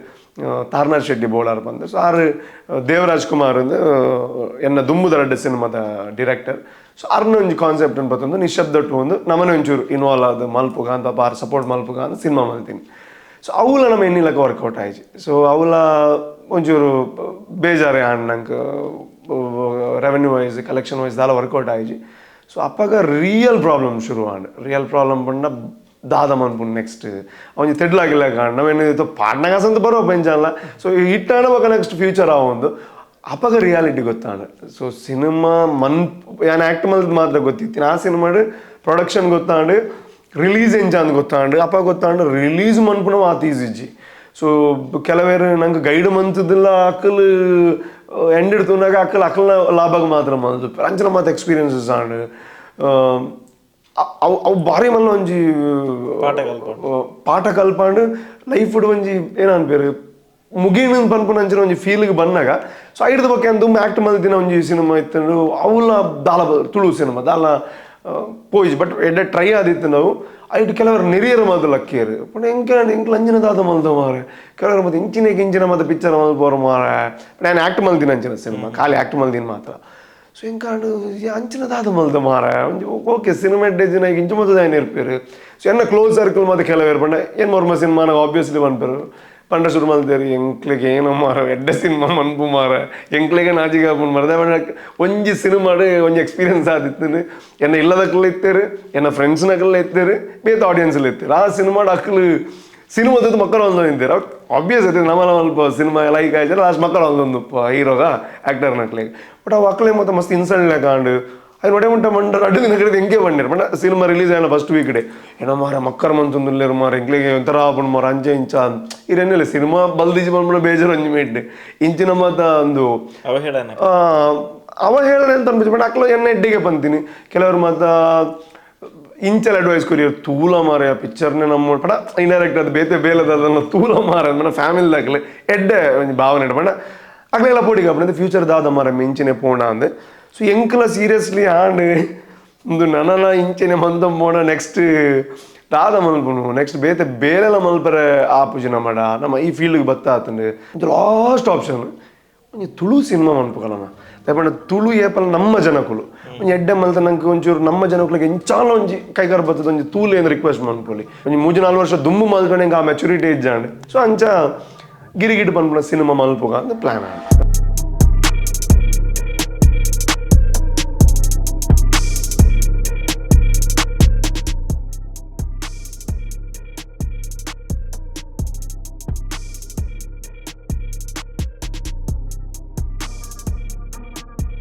ತಾರ್ನಾಥ್ ಶೆಟ್ಟಿ ಬೋಳಾರ್ ಬಂದು. ಸೊ ಆರು ದೇವರಾಜ್ ಕುಮಾರ್ ಅಂದು ಎನ್ನ ದುಂಬುದ ರಡ್ಡ ಸಿನಿಮಾದ ಡಿರೆಕ್ಟರ್. ಸೊ ಅರ್ನ ಒಂಜಿ ಕಾನ್ಸೆಪ್ಟ್ ಅನ್ನು ಬತ್ತೊಂದು ನಿಶಬ್ದ ಟು ಒಂದು ನಮ್ಮನೆ ಒಂಚೂರು ಇನ್ವಾಲ್ವ್ ಆದ ಮಲ್ಪುಗ ಅಂತ ಆರು ಸಪೋರ್ಟ್ ಮಲ್ಪುಗ ಅಂತ ಸಿನಿಮಾ ಮಲ್ತೀನಿ. ಸೊ ಅವುಲ ನಮ್ಮ ಎಣ್ಣಿಲಕ್ಕ ವರ್ಕೌಟ್ ಆಯ್ತು. ಸೊ ಅವುಲ ಒಂಚೂರು ಬೇಜಾರೇ ಆಂಡ್ ನಂಗೆ revenue wise collection wise ದಾಲ ವರ್ಕೌಟ್ ಆಯ್ತು. ಸೊ ಅಪ್ಪಗ ರಿಯಲ್ ಪ್ರಾಬ್ಲಮ್ ಶುರು and real problem ಪಂಡ ದಾದ ಮನ್ಪುಂಡು ನೆಕ್ಸ್ಟ್ ಒಂಜಿ ತೆಡ್ಲಾಗಿಲ್ಲ ಕಾಂಡ್ ನಾವೇನು ಪಾಡ್ನಾಗ ಬರೋ ಪೆಂಚಲ್ಲ. ಸೊ ಹಿಟ್ ಆಂಡ ನೆಕ್ಸ್ಟ್ ಫ್ಯೂಚರ್ ಆವೊಂದು ಅಪ್ಪಗ ರಿಯಾಲಿಟಿ ಗೊತ್ತಾಂಡ್. ಸೊ ಸಿನಿಮಾ ಮನ್ ಯಾನ್ ಆ್ಯಕ್ಟ್ ಮಲ್ದ್ ಮಾತ್ರ ಗೊತ್ತಿತ್ತು, ಆ ಸಿನಿಮಾಡ್ ಪ್ರೊಡಕ್ಷನ್ ಗೊತ್ತಾಂಡ್, ರಿಲೀಸ್ ಎಂಚ ಅಂದ್ ಗೊತ್ತಾಂಡ್. ಅಪ್ಪ ಗೊತ್ತಾಂಡ್ ರಿಲೀಸ್ ಮನ್ಪುನ ಆತ ಈಸಿಜ್ಜಿ. ಸೊ ಕೆಲವೇರು ನಂಗೆ ಗೈಡ್ ಮಂತದಿಲ್ಲ ಅಕ್ಕಲು ಎಂಡ್ ಇಡ್ತುನಾಗ ಅಕ್ಕಲ್ ಅಕ್ಕಲ್ನ ಲಾಭಕ್ಕೆ ಮಾತ್ರ ಮಲ್ದು ಅಂಚಿನ ಮಾತ ಎಕ್ಸ್ಪೀರಿಯನ್ಸಸ್ ಆಂಡ್ ಅವು ಅವು ಭಾರಿ ಮಲ್ಲ ಒಂಜಿ ಪಾಠ ಕಲ್ಪಾಂಡ್ ಲೈಫ್ ಒಂಜಿ ಏನನ್ಪೇರು ಮುಗಿನ ಪನ್ಪುನ ಅಂಚಿನ ಒಂಜಿ ಫೀಲ್ಗೆ ಬಂದಾಗ. ಸೊ ಐಡ್ದ ಬಗ್ಗೆ ದುಮ್ಮೆ ಆ್ಯಕ್ಟ್ ಮಲ್ದಿನ ಒಂಜಿ ಸಿನಿಮಾ ಇತ್ತು ಅವುಲ ದಾಲ ತುಳು ಸಿನಿಮಾ ದಾಲ ಪೋಯಿಜ್. ಬಟ್ ಎಡ್ಡೆ ಟ್ರೈ ಆದಿತ್ತು ನಾವು ಐಟ್ ಕೆಲವರು ನೆರಿಯರು ಮಾತು ಲಕ್ಕಿಯರು ಪಂಡ ಎಂಕೆ ಎಂಕ್ಲ ಅಂಚಿನ ದಾದ ಮಲ್ದ ಮಾರೆ, ಕೆಲವರು ಮತ್ತೆ ಇಂಚಿನ ಇಂಚಿನ ಮತ್ತೆ ಪಿಕ್ಚರ್ ಮಲ್ಪೋರು ಮಾರೆ. ನಾನು ಆ್ಯಕ್ಟ್ ಮಲ್ದಿನ ಅಂಚಿನ ಸಿನಿಮಾ ಖಾಲಿ ಆ್ಯಕ್ಟ್ ಮಲ್ದಿನ ಮಾತ್ರ. ಸೊ ಎಂಕಾಂಡು ಅಂಚಿನ ದಾದ ಮಲ್ದ ಮಾರೆ ಒಂಜಿ ಓಕೆ ಸಿನಿಮಾ ಎಡ್ಡೆ ಇಂಚು ಮೊದಲು ದಾಯನ ಇರ್ಪೇರು. ಸೊ ಎನ್ನ ಕ್ಲೋಸ್ ಸರ್ಕಲ್ ಮತ್ತೆ ಕೆಲವರು ಪಂಡ ಏನು ಮೊರ್ಮ ಸಿನಿಮಾನಾಗ ಆಬ್ವಿಯಸ್ಲಿ ಪನ್ಪೇರು ಪಂಡ ಶುರು ಮಲ್ತೇರು ಎಂಕ್ಲೆಗೆ ಏನೋ ಮಾರ ಎಡ್ಡೆ ಸಿನಿಮಾ ಮನ್ಪು ಮಾರ ಎಂಕ್ಲೆಗೆ ನಾಜಿಗೆ ಆಪುಂಡು ಮಾರ. ಒಂಜಿ ಸಿನಿಮಾಡು ಒಂಜಿ ಎಕ್ಸ್ಪೀರಿಯನ್ಸ್ ಆದಿತ್ತು. ಎನ್ನ ಇಲ್ಲದಕ್ಕಲ್ಲ ಇತ್ತೇರು, ಎನ್ನ ಫ್ರೆಂಡ್ಸ್ನಕಲ್ಲ ಇತ್ತೇರು, ಬೇತ ಆಡಿಯನ್ಸ್ಲ ಇತ್ತೇರು. ಆ ಸಿನಿಮಾಡು ಅಕ್ಕಲು ಸಿನಿಮಾದ ಮಕ್ಕಳು ಒಂದು ನಿಂತೇರು ಆಬ್ವಿಯಸ್ ಐತೆ ನಮ್ಮ ಅಲ್ಪ ಸಿನಿಮಾ ಲೈಕ್ ಆಯ್ತು ಲಾಸ್ಟ್ ಮಕ್ಕಳು ಒಂದೊಂದು ಹೀರೋಗ ಆ್ಯಕ್ಟರ್ನಕ್ಲೆ. ಬಟ್ ಅವು ಅಕ್ಕಲೆ ಮತ್ತೆ ಮಸ್ತ್ ಇನ್ಸಲ್ಟ್ ಕಾಂಡು ಐನ್ ಒಡೆ ಮುಟ್ಟ ಮಂಡ ರಡ್ಡ್ ದಿನ ಕಡೆದು ಎಂಕೆ ಪಂಡೆರ್ ಪಂಡ ಸಿನಿಮಾ ರಿಲೀಸ್ ಆಯಿನ ಫಸ್ಟ್ ವೀಕ್ ಡೇ ಏನ ಮಾರ ಮಕ್ಕರ್ ಮಂತೊಂದುಲ್ಲೆರ್ ಮಾರ ಎಂಕ್ಲೆಗ್ ಒಂಥರ ಆಪುಂಡು ಮಾರ ಅಂಚ ಇಂಚ ಇರೆನ್ನೆಲ್ಲ ಸಿನಿಮಾ ಬಲ್ದಿಜಿ ಪನ್ಪುನ ಬೇಜಾರ್ ಒಂಜಿ ಮೇಟ್ ಇಂಚಿನ ಮಾತ ಒಂದು ಅವಹೇಳನ. ಅವಹೇಳನ ಅಂತ ಅನ್ಪಿಸಿ ಬಟ್ ಅಕ್ಲ ಎನ್ನ ಎಡ್ಡೆಗೆ ಪಂತೀನಿ. ಕೆಲವರು ಮಾತ ಇಂಚಲ ಅಡ್ವೈಸ್ ಕೊರಿಯರ್ ತೂಲ ಮಾರೆ ಆ ಪಿಕ್ಚರ್ನೆ ನಮ್ಮ ಪಡ ಇಂಡೈರೆಕ್ಟ್ ಅದು ಬೇತೆ ಬೇಲದ ಅದನ್ನ ತೂಲ ಮಾರ మన ಫ್ಯಾಮಿಲಿ ದಾಕಲೆ ಎಡ್ಡೆ ಒಂಜಿ ಭಾವನೆ ಪಂಡ ಅಕ್ಲೆಲ್ಲ ಪೋಡಿಗೆ ಅಪ್ಪಣೆ ಫ್ಯೂಚರ್ ದಾದ ಮಾರ ಮಿಂಚಿನೆ ಪೋಣ ಅಂದೆ. ಸೊ ಎಂಕಲ ಸೀರಿಯಸ್ಲಿ ಆಂಡ್ ಒಂದು ನನನ ಇಂಚಿನೆ ಮಂದಂ ಪೋಣ ನೆಕ್ಸ್ಟ್ ದಾದ ಮಲ್ಪುನು ನೆಕ್ಸ್ಟ್ ಬೇತೆ ಬೇಲೆಲ ಮಲ್ಪರೆ ಆಪುಜಿ ನಮ್ಮಡ ನಮ್ಮ ಈ ಫೀಲ್ಡ್ಗೆ ಬತ್ತ ಆತಂಡು ಲಾಸ್ಟ್ ಆಪ್ಷನ್ ಒಂಜಿ ತುಳು ಸಿನಿಮಾ ಮನ್ಪುಕಲಮ ಪಂಡ ತುಳು ಏಪಲ ನಮ್ಮ ಜನಕುಲು ಒಂಜಿ ಎಡ್ಡೆ ಮಲ್ತ ನಂಗೆ ಒಂಚೂರು ನಮ್ಮ ಜನಕುಲಿಗೆ ಎಂಚಾಲ ಒಂಜಿ ಕೈಗಾರ ಬತ್ತದ ಒಂಜಿ ತೂಲು ಏನು ರಿಕ್ವೆಸ್ಟ್ ಮನ್ಪೊಲಿ ಒಂಜಿ ಮೂಜಿ ನಾಲ್ ವರ್ಷ ದುಂಬು ಮಲ್ಕೊಂಡು ಆ ಮೆಚುರಿಟಿ ಇಜ್ಜಾಂಡ್. ಸೊ ಅಂಚ ಗಿರಿಗಿಟ್ ಪನ್ಪುನ ಸಿನಿಮಾ ಮಲ್ಪುಗ ಅಂತ ಪ್ಲಾನ್ ಆಂಡ್.